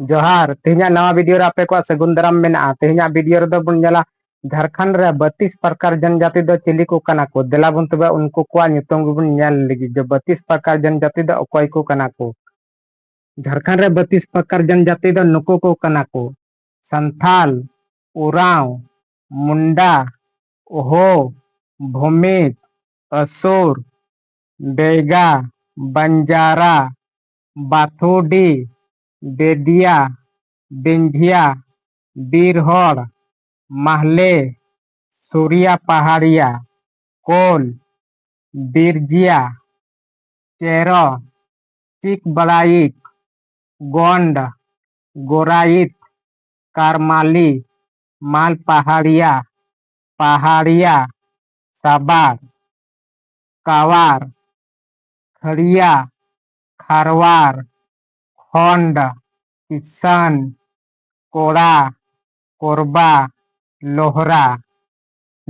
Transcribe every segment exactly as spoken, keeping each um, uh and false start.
ᱡᱚᱦᱟᱨ, ᱛᱮᱦᱮᱧᱟᱜ ᱱᱟᱣᱟ video ᱨᱮ ᱟᱯᱮ ᱠᱚᱣᱟᱜ ᱥᱟᱹᱜᱩᱱ ᱫᱟᱨᱟᱢ ᱢᱮᱱᱟᱜᱼᱟ᱾ ᱛᱮᱦᱮᱧᱟᱜ video ᱨᱮᱫᱚ ᱵᱚᱱ ᱧᱮᱞᱟ ᱡᱷᱟᱲᱠᱷᱚᱸᱰ ᱨᱮ ᱵᱟᱹᱛᱤᱥ ᱯᱨᱚᱠᱟᱨ ᱡᱚᱱᱡᱟᱛᱤ ᱫᱚ ᱪᱤᱞᱤ ᱠᱚ ᱠᱟᱱᱟ ᱠᱚ᱾ ᱫᱮᱞᱟ ᱵᱚᱱ ᱛᱚᱵᱮ ᱩᱱᱠᱩ ᱠᱚᱣᱟᱜ ᱧᱩᱛᱩᱢ ᱜᱮᱵᱚᱱ ᱧᱮᱞ ᱞᱟᱹᱜᱤᱫ ᱡᱮ ᱵᱟᱹᱛᱤᱥ ᱯᱨᱚᱠᱟᱨ ᱡᱚᱱᱡᱟᱛᱤ ᱫᱚ ᱚᱠᱚᱭ ᱠᱚ ᱠᱟᱱᱟ ᱠᱚ᱾ ᱡᱷᱟᱲᱠᱷᱚᱸᱰ ᱨᱮ ᱵᱟᱹᱛᱤᱥ ᱯᱨᱚᱠᱟᱨ ᱡᱚᱱᱡᱟᱛᱤ ᱫᱚ ᱱᱩᱠᱩ ᱠᱚ ᱠᱟᱱᱟ ᱠᱚ, ᱥᱟᱱᱛᱷᱟᱞ, ᱳᱨᱟᱸᱣ, ᱢᱩᱱᱰᱟ, ᱦᱳ, ᱵᱷᱚᱢᱤᱡᱽ, ᱟᱥᱩᱨ, ᱵᱮᱭᱜᱟ, ᱵᱟᱱᱡᱟᱨᱟ, ᱵᱟᱛᱷᱩᱰᱤ, ᱵᱮᱫᱤᱭᱟ, ᱵᱮᱧᱡᱤᱭᱟ, ᱵᱤᱨ ᱦᱚᱲ, ᱢᱟᱦᱞᱮ, ᱥᱩᱨᱤᱭᱟ ᱯᱟᱦᱟᱲᱤᱭᱟ, ᱠᱳᱞ, ᱵᱤᱨᱡᱤᱭᱟ, ᱪᱮᱨᱚ, ᱪᱤᱠ ᱵᱟᱲᱟᱭᱤᱠ, ᱜᱚᱱᱰ, ᱜᱳᱨᱟᱭᱤᱛ, ᱠᱟᱨᱢᱟᱞᱤ, ᱢᱟᱞ ᱯᱟᱦᱟᱲᱤᱭᱟ, ᱯᱟᱦᱟᱲᱤᱭᱟ, ᱥᱟᱵᱟᱨ, ᱠᱟᱣᱟᱨ, ᱠᱷᱟᱹᱲᱤᱭᱟ, ᱠᱷᱟᱨᱣᱟᱨ, ᱠᱷᱚᱱᱰ, ᱠᱤᱥᱟᱱ, ᱠᱚᱲᱟ, ᱠᱚᱨᱵᱟ, ᱞᱳᱦᱨᱟ᱾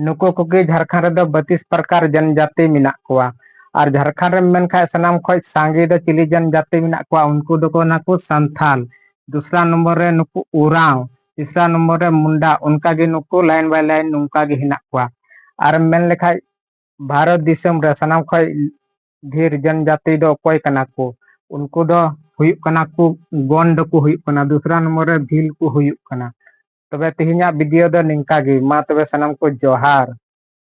ᱱᱩᱠᱩ ᱠᱚᱜᱮ ᱡᱷᱟᱲᱠᱷᱚᱸᱰ ᱨᱮᱫᱚ ᱵᱟᱹᱛᱤᱥ ᱯᱨᱚᱠᱟᱨ ᱡᱚᱱᱡᱟᱛᱤ ᱢᱮᱱᱟᱜ ᱠᱚᱣᱟ᱾ ᱟᱨ ᱡᱷᱟᱲᱠᱷᱚᱸᱰ ᱨᱮᱢ ᱢᱮᱱᱠᱷᱟᱱ ᱥᱟᱱᱟᱢ ᱠᱷᱚᱱ ᱥᱟᱸᱜᱮ ᱫᱚ ᱪᱤᱞᱤ ᱡᱚᱱᱡᱟᱛᱤ ᱢᱮᱱᱟᱜ ᱠᱚᱣᱟ? ᱩᱱᱠᱩ ᱫᱚᱠᱚ ᱠᱟᱱᱟ ᱠᱚ ᱥᱟᱱᱛᱷᱟᱞ, ᱫᱚᱥᱨᱟ ᱱᱚᱢᱵᱚᱨ ᱨᱮ ᱱᱩᱠᱩ ᱳᱨᱟᱸᱣ, ᱛᱤᱥᱨᱟ ᱱᱚᱢᱵᱚᱨ ᱨᱮ ᱢᱩᱱᱰᱟ᱾ ᱚᱱᱠᱟᱜᱮ ᱱᱩᱠᱩ line by line ᱱᱚᱝᱠᱟ ᱜᱮ ᱦᱮᱱᱟᱜ ᱠᱚᱣᱟ᱾ ᱟᱨᱮᱢ ᱢᱮᱱ ᱞᱮᱠᱷᱟᱡ ᱵᱷᱟᱨᱚᱛ ᱫᱤᱥᱚᱢ ᱨᱮ ᱥᱟᱱᱟᱢ ᱠᱷᱚᱱ ᱰᱷᱮᱨ ᱡᱚᱱᱡᱟᱛᱤ ᱫᱚ ᱚᱠᱚᱭ ᱠᱟᱱᱟ ᱠᱚ? ᱩᱱᱠᱩ ᱫᱚ ᱦᱩᱭᱩᱜ ᱠᱟᱱᱟ ᱠᱚ ᱜᱚᱱᱰ ᱠᱚ ᱦᱩᱭᱩᱜ ᱠᱟᱱᱟ, ᱫᱚᱥᱨᱟ ᱱᱚᱢᱵᱚᱨ ᱨᱮ ᱵᱷᱤᱞ ᱠᱚ ᱦᱩᱭᱩᱜ ᱠᱟᱱᱟ᱾ ᱛᱚᱵᱮ ᱛᱮᱦᱮᱧᱟᱜ video ᱫᱚ ᱱᱤᱝᱠᱟ ᱜᱮ᱾ ᱢᱟ ᱛᱚᱵᱮ ᱥᱟᱱᱟᱢ ᱠᱚ ᱡᱚᱦᱟᱨ᱾